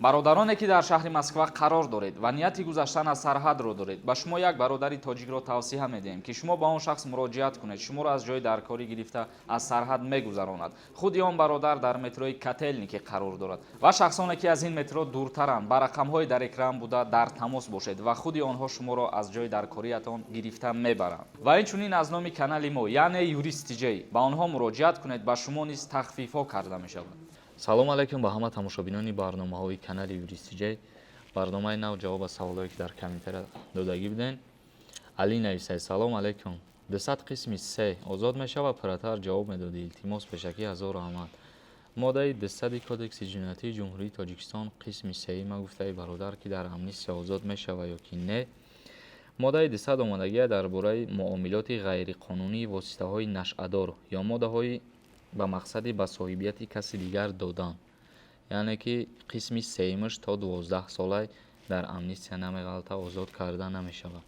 Бародароне, ки дар шаҳри Москва қарор доред ва нияти гузаштан аз сарҳадро доред, ба шумо як бародари тоҷикро тавсия медиҳем, ки шумо ба он шахс муроҷиат кунед, шуморо аз ҷои даркорӣ гирифта, аз сарҳад мегузаронад. Худи он бародар дар метрои Котелники қарор дорад ва шахсоне, ки аз ин метро дуртаранд, ба рақамҳои дар экран буда дар тамос бошед ва худи онҳо шуморо аз ҷои даркориятон гирифта мебаранд. Ва инчунин аз номи канали мо, яъне Юрист Тиҷей, ба онҳо муроҷиат кунед, ба шумо низ тахфифҳо карда мешавад. Салом алайкум ба ҳама тамошобинони барномаҳои канали Юрист Тиҷей. Барномаи нав, ҷавоб ба саволҳое, ки дар комментария додагӣ буден. Али нависай: «Салом алайкум, 200 қисми се озод мешавад? Пурратар ҷавоб медодӣ, илтимос, пешакӣ ҳазор раҳмат». Моддаи 200-и Кодекси ҷиноятии Ҷумҳурии Тоҷикистон, қисми сеюма гуфтаи бародар, ки дар амнистия озод мешавад ё ки не. Моддаи 200 омадагия дар бораи муомилоти ғайриқонунии воситаҳои нашъадор ё моддаҳои ба мақсади ба соҳибияти каси дигар додан, яъне ки қисми сеюмаш то 12 солай дар амнистия намеғалта, озод карда намешавад.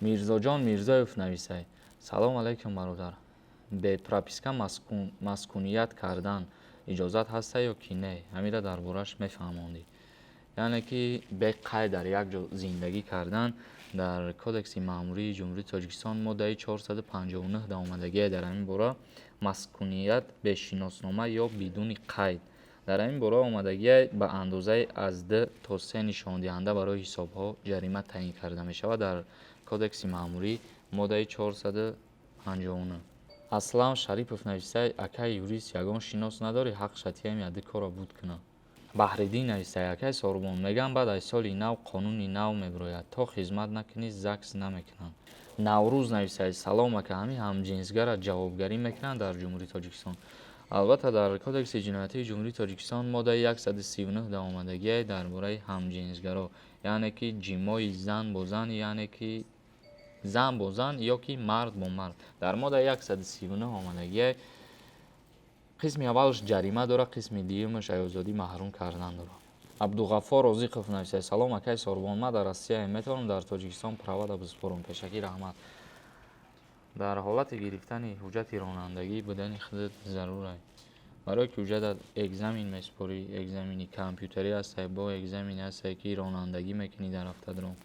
Мирзоҷон Мирзоев нависай: «Салом алайкум, бародар, бе прописка маскуният кардан иҷозат ҳаста ё ки не? Ҳамира дар бораш мефаҳмондӣ». Яъне ки бе қайд дар як ҷо зиндагӣ кардан дар Кодекси маъмурии Ҷумҳурии Тоҷикистон, моддаи 459 да омадагие дар ҳамин бора. Маскуният бе шиноснома ё бидуни қайд дар ҳамин бора омадагие, ба андозаи аз 2 то 3 нишондиҳанда барои ҳисобҳо ҷарима таъин карда мешавад. Дар Кодекси маъмурӣ, моддаи 459. Аслам Шарипов нависай: «Акай юрист, ягон шинос надорӣ, ҳақ шатиям яды кора буд кунам?» Баҳриддин нависай: «Акай Сорбон, мегӯям, баъд аз соли нав қонуни нав мебирояд, то хизмат накунӣ, ЗАГС намекунанд». Наврӯз нависай: «Салом, ака, ҳамин ҳамҷинсгара ҷавобгарӣ мекунанд дар Ҷумҳурии Тоҷикистон?» Албатта, дар Кодекси ҷиноятии Ҷумҳурии Тоҷикистон, моддаи 139 да омадагие дар бораи ҳамҷинсгаро, яъне ки ҷимои зан бо зан, яъне ки зан бо зан ё ки мард бо мард. Дар моддаи 139 омадагие, қисми аввалаш ҷарима дорад, қисми дуюмаш озодӣ маҳрум кардан дорад. Абдуғаффор Розиқов нависад: «Салом, акай Сорбон, ман дар Россияем, метавонам дар Тоҷикистон правада биспорам? Пешакӣ раҳмат». Дар ҳолати гирифтани ҳуҷҷати ронандагӣ будани худат зарур, барое ки ҳуҷҷатат экзамен месупорӣ, экзамени компютерӣ ҳастай, бо экзамене ҳастай, ки ронандагӣ мекунӣ дар автодром,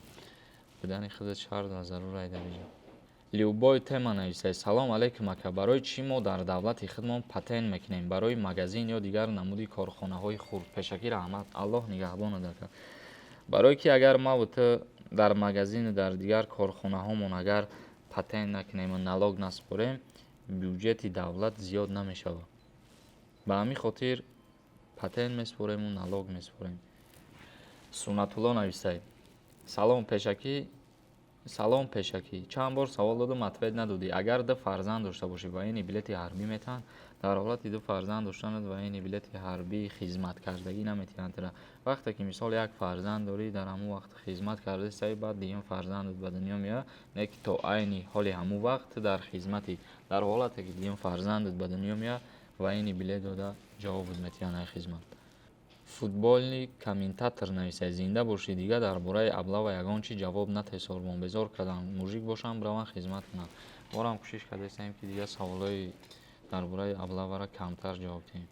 будани худат шарт ва зарур дар инҷо. Любой тема нависай: «Салом алейкум, ака, барои чӣ мо дар давлати худмон патент мекунем барои магазин ё дигар намуди корхонаҳои хурд? Пешакӣ раҳмат, Аллоҳ нигаҳбонад, ака». Барое ки агар маву ту дар магазину дар дигар корхонаҳомон агар патент накунему налог насупорем, бюҷети давлат зиёд намешавад. Ба ҳамин хотир патент месупорему налог месупорем. Суннатулло нависай: «Салом, пешакӣ, салом, пешакӣ, чанд бор савол додам, ответ надодӣ. Агар ду фарзанд дошта бошӣ, военный билети ҳарбӣ метаҳанд?» Дар ҳолати ду фарзанд доштанат военный билети ҳарбии хизматкардагӣ наметиҳанд тура. Вақте ки, мисол, як фарзанд дорӣ, дар ҳамон вақт хизмат кардастаи, баъд дуюм фарзандат ба дунё меояд, не ки то айни ҳоли ҳамон вақт ту дар хизматӣ. Дар ҳолате ки дуюм фарзандат ба дунё меояд, военный билет дода ҷавобат метиҳанд ай хизмат. Футбольный комментатор нависад: «Зинда бошӣ, дига дар бораи облава ягон чӣ ҷавоб натаҳ, Сорбон, безор кардам. Мужик бошанд, бираванд, хизмат кунанд». Борам кӯшиш кардастаем, ки дигар саволҳои дар бораи облавара камтар ҷавоб диҳем.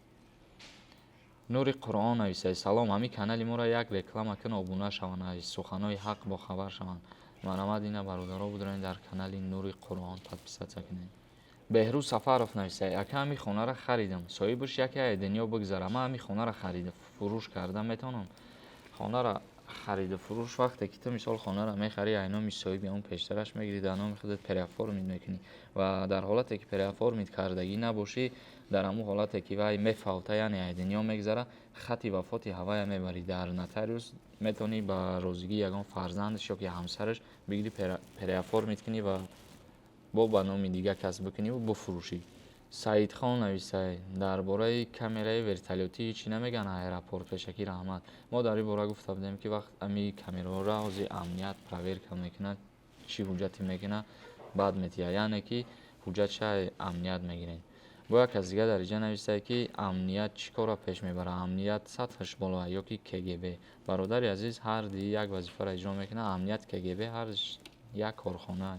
Нури Қуръон нависад: «Салом, ҳамин канали моро як реклама кун, обуна шаванд, аз суханҳои ҳақ бохабар шаванд». Марҳамат, ина бародаро, будорен, дар канали Нури Қуръон подписаться кунед. Беҳрӯз Сафаров нависад: «Ака, ҳамин хонаро харидам, соҳибаш яке аз дунё бигзара, ман ҳамин хонаро харида фурӯш карда метавонам?» Хонаро хариду фурӯш, вақте ки ту, мисол, хонаро мехарӣ, ай номи соҳиби он пештараш мегирӣ, дар номи худат переоформить мекунӣ ва дар ҳолате ки переоформить кардагӣ набошӣ, дар ҳамон ҳолате ки вай мефавта, яъне аз дунё мегзара, хати вафоти ҳавая мебарӣ дар нотариус, метавонӣ ба розигии ягон фарзандаш ё ки ҳамсараш бигирӣ, переоформить кунӣ ва бо ба номи дигар кас бикуниву бифурӯшӣ. Саидхон нависай: «Дар бораи камераи вертолётӣ ҳечӣ намегӯянд аэропорт? Пешакӣ раҳмат». Мо дар ин бора гуфта будем, ки вақт ами камераҳоро ҳозир амният проверка мекунад, чӣ ҳуҷҷате мекунад, баъд метиҳад, яъне ки ҳуҷҷатша амният мегирем. Бо як кас дига дар инҷа нависае, ки амният чӣ корро пеш мебарад, амният сатҳаш болоа ё ки КГБ? Бародари азиз, ҳар ди як вазифаро иҷро мекунад. Амният, КГБ ҳар як корхона.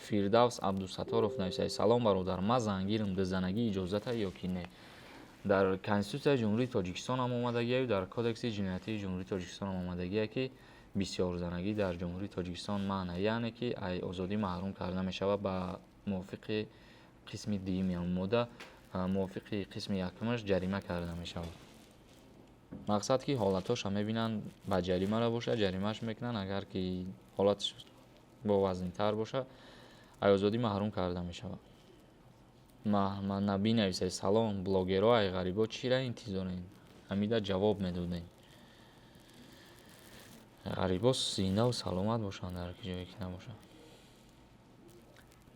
Фирдавс Абдусатторов нависад: «Салом, бародар, ман зангирам, дузанагӣ иҷозата ё ки не?» Дар Конститутсияи Ҷумҳурии Тоҷикистон ҳам омадагиаю, дар Кодекси ҷиноятии Ҷумҳурии Тоҷикистон ҳам омадагие, ки бисёрзанагӣ дар Ҷумҳурии Тоҷикистон манъ, яъне ки ай озодӣ маҳрум карда мешавад. Ба мувофиқи қисми дуюми ҳамн модда, мувофиқи қисми якумаш ҷарима карда мешавад. Мақсад, ки ҳолатҳоша мебинанд, ба ҷаримара бошад, ҷаримааш мекунанд, агар ки ҳолаташ бо вазнинтар бошад, ай озодӣ маҳрум карда мешавад. Маҳмаднабӣ нависад: «Салом, блогерҳо ай ғарибо чира интизорен?» Ҳамида ҷавоб медодем: ғарибо зиндаву саломат бошанд, дар ки ҷое ки набошанд.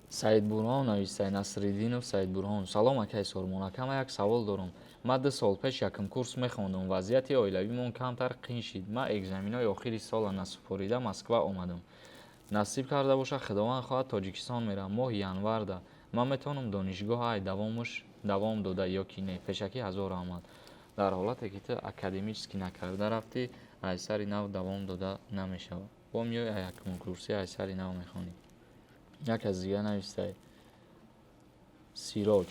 Саидбурҳон нависад, Насриддинов Саидбурҳон: «Салом, акай Сормон, акама як савол дорам. Ман 2 сол пеш якум курс мехондам. Вазъияти оилавимон камтар қин шид. Ман экзаменҳои охири сола насупорида, Москва омадам. Насиб карда бошад, Худованд хоҳад, Тоҷикистон меравам моҳи январда. Ман метавонам донишгоҳ ай давомаш давом дода ё ки не? Пешакӣ ҳазор раҳмат». Дар ҳолате ки ту академически накарда рафтӣ, ай сари нав давом дода намешавад. Бо меои, ай якум курсӣ ай сари нав мехонӣ. Як аз дига навистай, Сироҷ: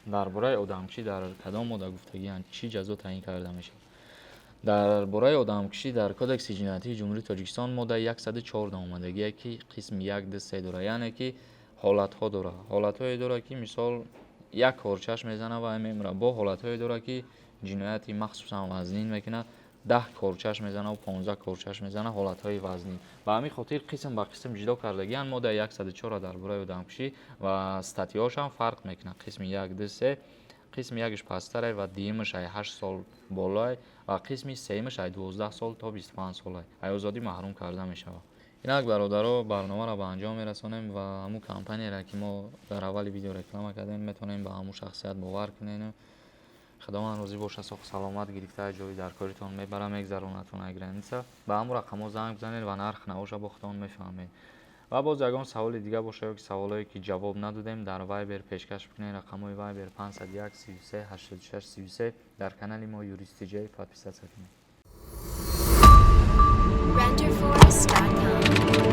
«Дар бораи одамкушӣ дар кадом модда гуфтагианд? Чӣ ҷазо таъин карда мешавад?» Дар бораи одамкушӣ дар Кодекси ҷиноятии Ҷумҳурии Тоҷикистон моддаи 114 омадагие, ки қисми як, ду, се дорад, яъне ки ҳолатҳо дорад. Ҳолатҳое дорад, ки мисол як корчаш мезанад ва мемирад, бо ҳолатҳое дорад, ки ҷинояти махсусан вазнин мекунад, 10 корчаш мезанаву 15 корчаш мезанад, ҳолатҳои вазнин. Ба ҳамин хотир қисм ба қисм ҷудо кардагианд моддаи 104 дар бораи одамкушӣ ва статьяҳошам фарқ мекунад: қисми як, ду, се. Қисми якш пасттарай ва дуюмаш ай 8 сол болоай ва қисми сеюмаш ай 12 сол то 25 солай, ай озодӣ маҳрум карда мешавад. Инак, бародаро, барномаро ба анҷом мерасонем ва ҳамун компанияре, ки мо дар аввали видео реклама кардем, метавонем ба ҳамун шахсият бовар кунем. Худованд розӣ бошад, соҳ саломат гирифта, ҷои даркоритон мебара, мегзаронадтон ай граница. Ба ҳамун рақамҳо занг бизанед ва нарх навоша бо худтон мефаҳмед. Ва боз ягон саволи дига боша ё ки саволое, ки ҷавоб надодем, дар Вайбер пешкаш бикунед. Рақамҳои Вайбер 501 33 86 33. Дар канали мо Юрист Тиҷай подписаться кунед. Renderforest.com.